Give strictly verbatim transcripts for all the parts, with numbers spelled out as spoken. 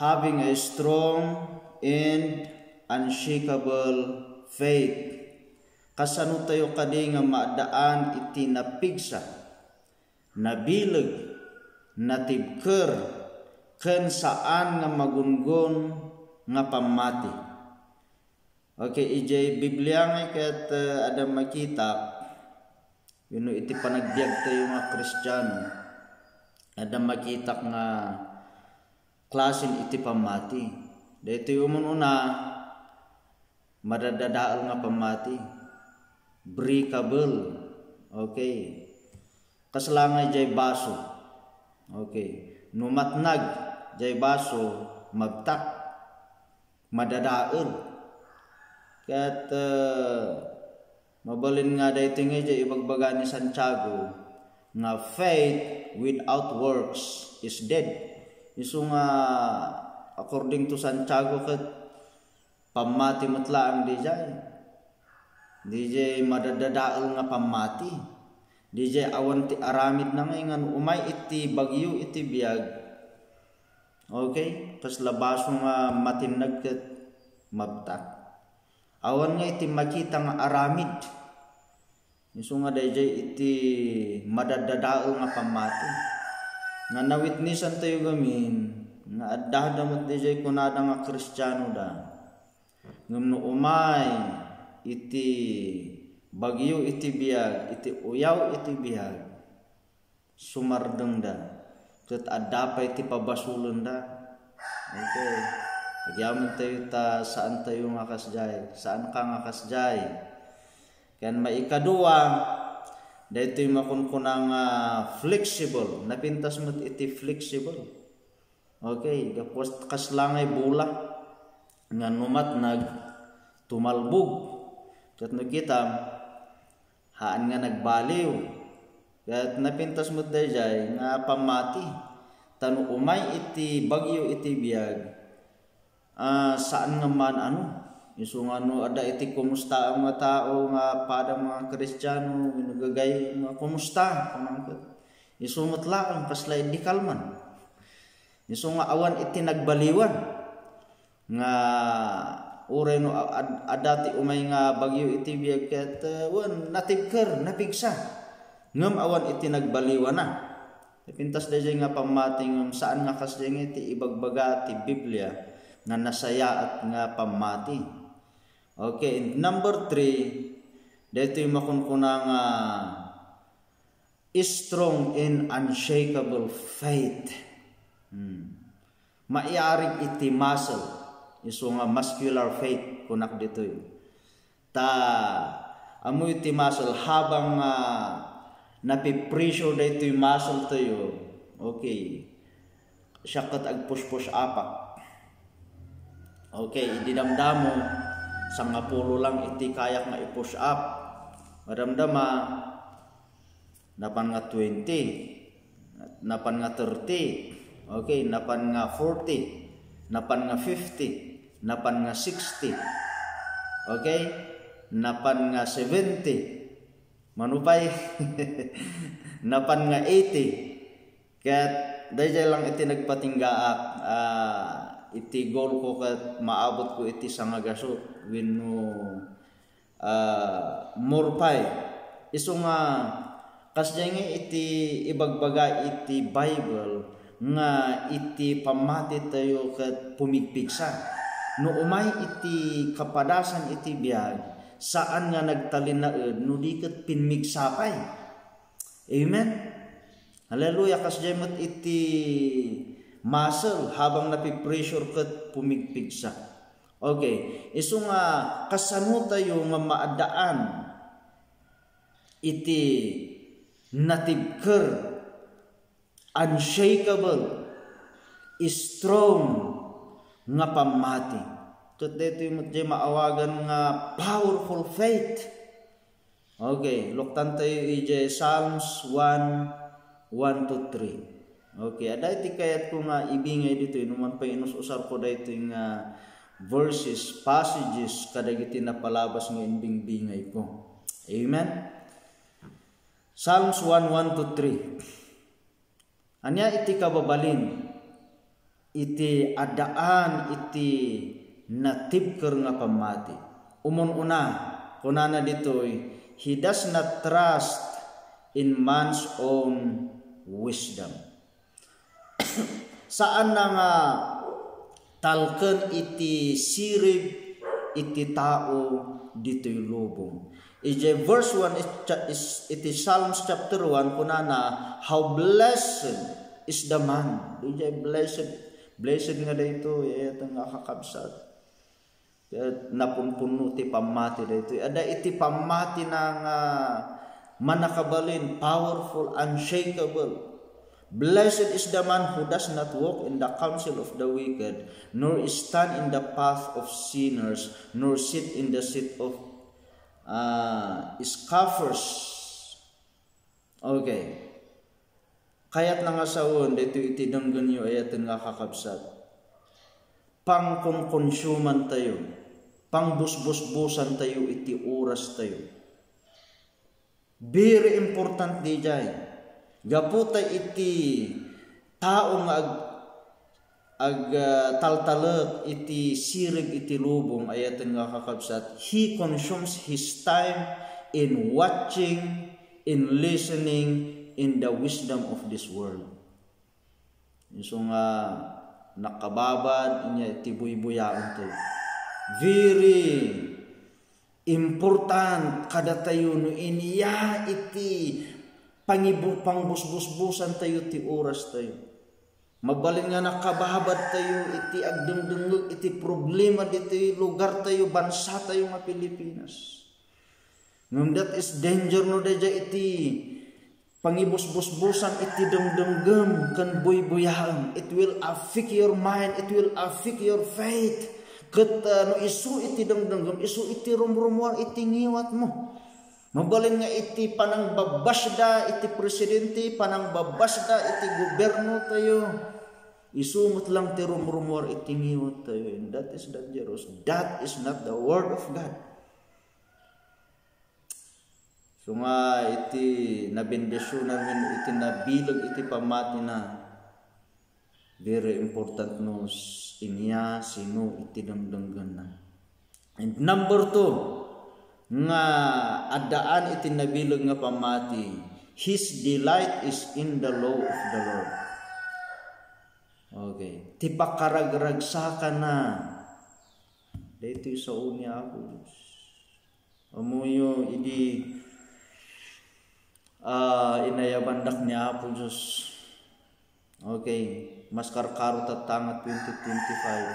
Having a strong and unshakable faith. Kasano tayo kadi nga maaddaan iti napigsa, nabileg, natibker, ken saan nga magunggon nga pammati? Okay, idiay Biblia nga ket, uh, adda makitak, wenno iti panagbiag tayo nga Kristiano, adda makitak nga klasen iti pammati. Daytoy umun-una, madadadael nga pammati. Breakable. Okay. Kasla nga jay baso. Okay. No matnag jay baso, mabtak. Madadael. Ket, uh, mabalin nga daytoy nga jay ibagbaga ni Santiago nga faith without works is dead. Isu nga according to Santiago ket pammati met laeng dijay. Dijay madadadael nga pammati. Dijay awan ti aramidna nga ingan umay iti bagyo iti biag. Okay? Kasla baso nga matinnag ket mabtak. Awan nga iti makita nga aramid. Isu nga dayjay iti madadadael nga pammati. Nga nawitnisan tayo gamin, nga adda da met dayjay kunada nga Kristiano da. Ngem no umay iti bagyo iti biag, iti uyaw iti biag, sumardengda, ket adda pay ti pabasolenda. Okay. Agyaman tayo ta saan tayo nga kasjay, saan ka nga kasjay. Ken maikadua, daytoy makunkuna nga flexible. Napintas met iti flexible. Okay, gapu kasla nga bola nga no matnag, tumalbog. Ket no kitam, haan nga nagbaliw. Ket napintas met dayjay nga pammati. Ta no umay iti bagyo iti biag, ah, saan nga maano. Isu nga no adda iti kumusta nga tao nga pada nga Kristiano, wenno gagay nga kumusta, kunam ket. Isu met laeng kasla idi kalman. Isu nga awan iti nagbaliwan. Nga uray no ad-, adda ti umay nga bagyo iti biag ket, eh, wen, natibker, napigsa. Ngem awan iti nagbaliwana. Napintas dayjay nga pammati ngem saan nga kasdiay nga iti ibagbaga ti Biblia nga nasayaat nga pammati. Okay, and number three, daytoy makunkuna nga strong and unshakable faith. Hmm. Maiarig iti muscle, isu nga muscular faith, kunak ditoy. Ta, ammo iti muscle, habang, ah, napipressure daytoy muscle tayo, okay, siak ket agpush-push upak. Okay, idi damdamo, sangapulo lang iti kayak nga i-push up. Madamdama, napan nga twenty, napan nga thirty, okay, napan nga forty, napan nga fifty, napan nga sixty, okay, napan nga seventy, mano pay, napan nga eighty. Ket dayjay lang iti nagpatinggaak, ah, iti goal ko ket maabot ko iti sangagasut wenno ah, more pay. Isu nga, kasdiay nga iti ibagbaga iti Bible nga iti pammati tayo ket pumigpigsa. No umay iti kapadasan iti biag, saan nga nagtalinaed no di ket pinmigsa pay. Amen? Hallelujah. Kasdiay met iti muscle habang napipressure ket pumigpigsa. Okay. Isu nga kasano tayo nga maaddaan iti natibker, unshakable, strong nga pammati. Ket daytoy met diay maawagan nga powerful faith. Okay, luktan tayo idiay Psalms one, one to three. Okay, adda iti kayatko nga ibingay ditoy, no man pay inus-usarko daytoy nga verses, passages, kadagiti napalabas nga imbingbingayko. Amen? Psalms one, one to three. Ania iti kababalin? iti addaan iti natibker nga pammati. Umun-una, kunana ditoy, "He does not trust in man's own wisdom." Saanna nga talken iti sirib iti tao ditoy lubong. Iti verse one is, is, iti Psalms chapter one, kunana, "How blessed is the man." Iti blessed, blessed nga daytoy, ayat nga kakabsat. Ket napunpunno ti pammati daytoy. Adda iti pammatina nga mannakabalin, powerful, unshakable. "Blessed is the man who does not walk in the counsel of the wicked, nor stand in the path of sinners, nor sit in the seat of, ah, scoffers." Okay. Kayatna nga sawen daytoy iti denggenyo, ayat nga kakabsat. Pangkonkonsumantayo, pangbusbusbusantayo iti orastayo. Very important diay. Gapu ta iti tao nga ag-, ag, ah, taltalek iti sirib iti lubong, ayat nga kakabsat, he consumes his time in watching, in listening, in the wisdom of this world. Isu nga nakababad, inya iti buybuyaentayo. Very important kadatayo no inya iti pangibu-, pangbusbusbusantayo ti orastayo. Mabalin nga nakababadtayo iti agdengdengngeg iti problema ditoy lugartayo, bansatayo nga Pilipinas. Ngem that is danger no daydiay iti pangibusbusbusan iti dengdenggem ken buybuyaem. It will affect your mind, it will affect your faith. Ket, ah, no isu iti dengdenggem, isu iti rumrumuar iti ngiwatmo. Mabalin nga iti panangbabbasda iti presidente, panangbabbasda iti gobiernotayo, isu met lang ti rumrumuar iti ngiwattayo, and that is dangerous. That is not the word of God. So nga iti nabendisionan wenno iti nabileg iti pammatina, very important no s-, inya sino iti dengdenggenna. And number two, nga addaan iti nabileg nga pammati, his delight is in the law of the Lord. Okay. Ti pakaragragsakana, daytoy sao ni Apo Dios. Ammoyo idi, ah, inayabandak ni Apo Dios. Okay, mas karkaro tatta nga twenty twenty-five.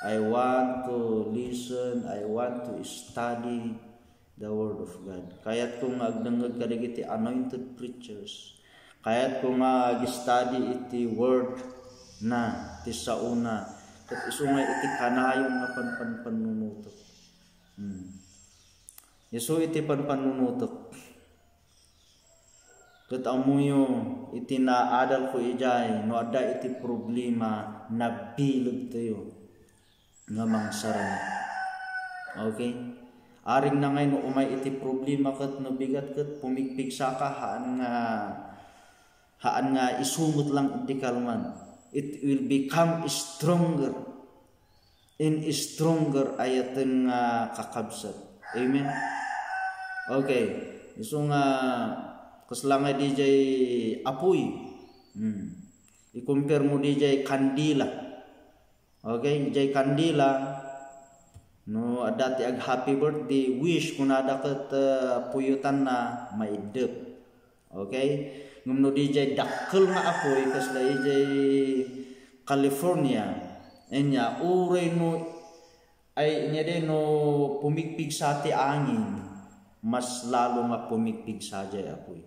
I want to listen, I want to study the Word of God. Kayatko nga agdengngeg kadagiti anointed preachers. Kayatko nga ag-study iti Word na, ti saona. Ket isu nga iti kanayon nga panpanpannunutok. Hmm. Isu iti panpannunutok. Ket ammoyo, iti naadalko idiay, no adda iti problema, nabilegtayo nga mangsarang. Okay? Aring na ngay no umay iti problema ket no bigat ket pumigpigsaka, haan nga, haan nga isu met lang iti kalman. It will become stronger and stronger, ayat nga kakabsat. Amen? Okay. Isu nga, kasla nga didiay apoy. Hmm. I-compare mo didiay kandila. Okay, didiay kandila, no adda ti ag-happy birthday, wish, kunada ket, ah, puyotanna, maiddep. Okay? Ngem no didiay dakkel nga apoy, kasla idiay California, anya, uray no, ay, inya di, no pumigpigsa ti angin, mas lalo nga pumigpigsa diay apoy.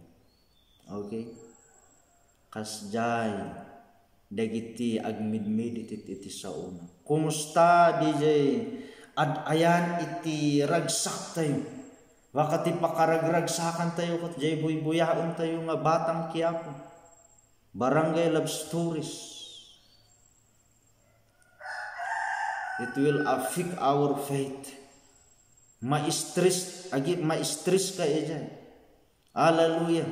Okay? Kasdiay dagiti agmidmid iti, iti saona. Kumusta didiay ad-ayan iti ragsaktayo? Baka ti pakaragragsakantayo ket diay buybuyaentayo nga Batang Quiapo. Barangay Love Stories. It will affect our faith. Ma-stress, agi, ma-stress ka idiay. Hallelujah.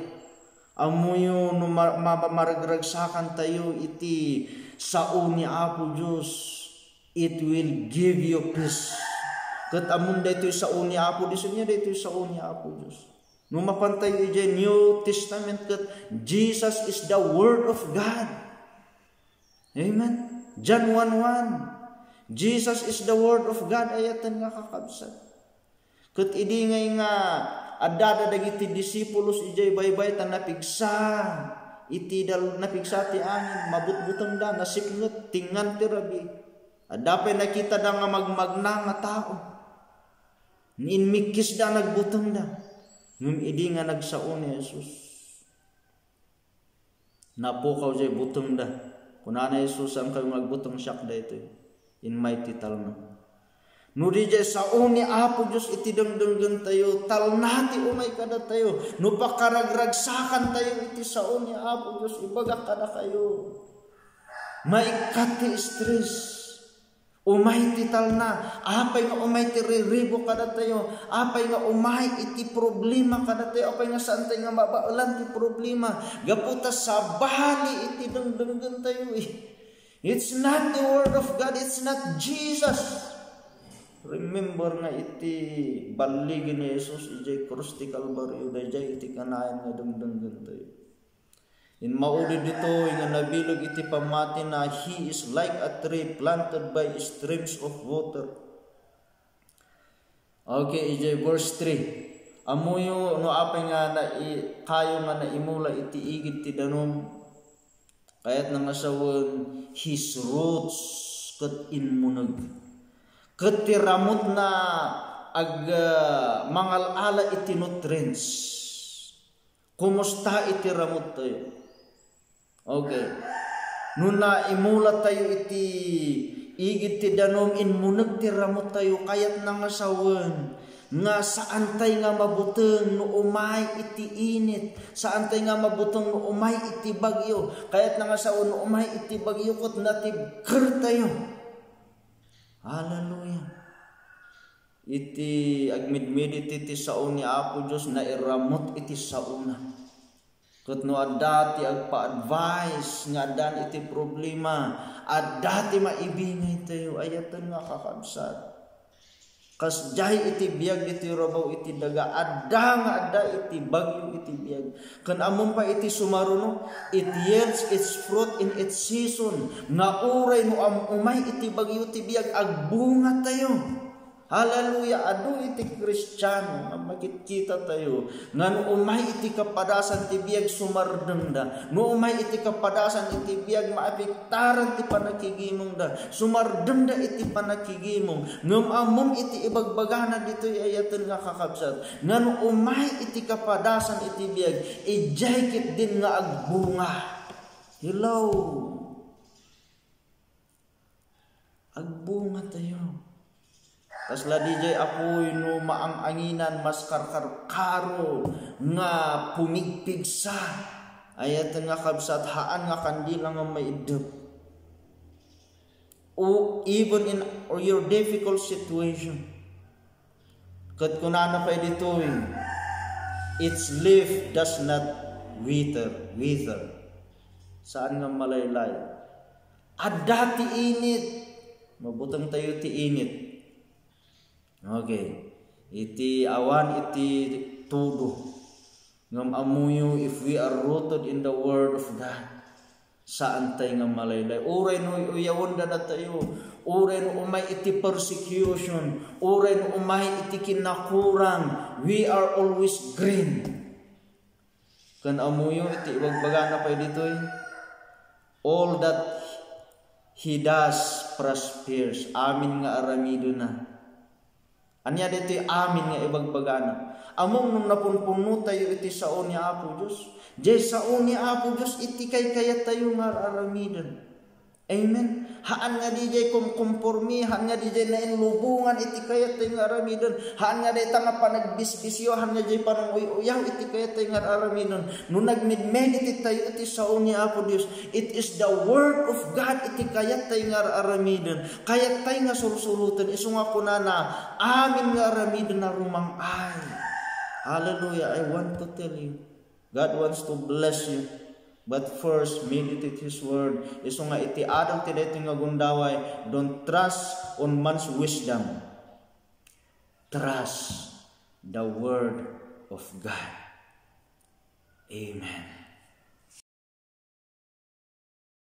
Ammoyo no ma-, ma-, ma-, maragragsakantayo iti Sao ni Apo Dios, it will give you peace. Ket ammom daytoy sao ni Apo Dios, ania daytoy sao ni Apo Dios? No mapantayo idiay New Testament, ket Jesus is the Word of God. Amen. John one one. Jesus is the Word of God, ayaten nga kakabsat. Ket idi ngay nga addada dagiti disipulos idiay baybay ta napigsa iti dal-, napigsa ti angin, mabutbutengda, nasipnget, tingngan ti rabii. Adda pay nakitada nga magmagna nga tao. Inmikkisda, nagbutengda. Ngem idi nga nagsao ni Jesus, napukaw jay butengda. Kunana ni Jesus, "Saankayo nga agbuteng, siak daytoy." Immay ti talna. No di jay sao ni Apo Dios iti dengdenggentayo, talna ti umay kadatayo. No pakaragragsakantayo iti sao ni Apo Dios, ibagak kadakayo, maikkat ti stress. Umay ti talna. Apay nga umay ti riribuk kadatayo? Apay nga umay iti problema kadatayo? Apay nga saantay nga mabaelan ti problema? Gapu ta sabali iti dengdenggentayo, eh. It's not the Word of God. It's not Jesus. Remember nga iti balligi ni Jesus idiay krus ti Kalbario, daydiay iti kanayon nga dengdenggentayo. Immauli ditoy nga nabileg iti pammatina, "He is like a tree planted by streams of water." Okay, idiay verse three. Ammoyo no apay nga nai-, kayo nga naimula iti igid ti danum, kayatna nga sawen, his roots ket immuneg. Ket ti ramutna ag-, ah, mangal-ala iti nutrients. Kumusta iti ramuttayo? Okay. No naimulatayo iti igid ti danum, immuneg ti ramuttayo, kayatna nga sawen nga saantay nga mabuteng no umay iti init, saantay nga mabuteng no umay iti bagyo. Kayatna nga sawen no umay iti bagyo ket natibkertayo. Hallelujah. Iti agmidmiditi ti sao ni Apo Dios, nairamut iti saona. Ket no adda ti agpa-advise nga addan iti problema, adda ti maibingaytayo, ayaten nga kakabsat. Kasdiay iti biag ditoy rabaw iti daga, adda nga adda iti bagyo iti biag. Ken ammom pay iti sumaruno, it yields its fruit in its season, nga uray no am-, umay iti bagyo ti biag, agbungatayo. Hallelujah! Adu iti Kristiano nga makitkitatayo nga no umay iti kapadasan ti biag, sumardengda. No umay iti kapadasan iti biag, maapektaran ti panakigimongda. Sumardengda iti panakigimong. Ngem ammom iti ibagbagana ditoy ayaten nga kakabsat, nga no umay iti kapadasan iti biag, idiay ketdin nga agbunga. Hello? Agbungatayo. Kasla diay apuy no maang-anginan, maskarkarkaro nga pumigpigsa. Ayaten nga kabsat, haan nga kandila nga maiddep. O even in your difficult situation. Ket kunana pay ditoy, "Its leaf does not wither, wither." Saan nga malaylay? Adda ti init. Mabutengtayo ti init. Okay. Iti awan iti tudo. Ngem ammoyo, if we are rooted in the Word of God, saantay nga malaylay. Uray no uyawenda datayo, uray no umay iti persecution, uray no umay iti kinakurang, we are always green. Ken ammoyo iti ibagbagana pay ditoy, "All that he does prospers." Amin nga aramidena. Ania daytoy amin nga ibagbagana? Ammom no napunpunnotayo iti sao ni Apo Dios. Diay sao ni Apo Dios iti kaykayattayo nga ar-aramiden. Amen. Haan nga diay kumkumpormi, haan nga diay nainlubongan iti kayattayo nga aramiden. Haan nga dayta nga panagbisbisyo, haan nga diay pananguy-uyaw iti kayattayo nga ar-aramiden. No nagmedmeditate tayo iti sao ni Apo Dios, it is the word of God iti kayattayo nga ar-aramiden. Kayattayo nga sursuroten, isu nga kunana, "Amin nga aramiden a rumang-ay." Hallelujah. I want to tell you, God wants to bless you. But first, meditate His word. Isu nga iti adal ti daytoy nga gundaway, don't trust on man's wisdom. Trust the word of God. Amen.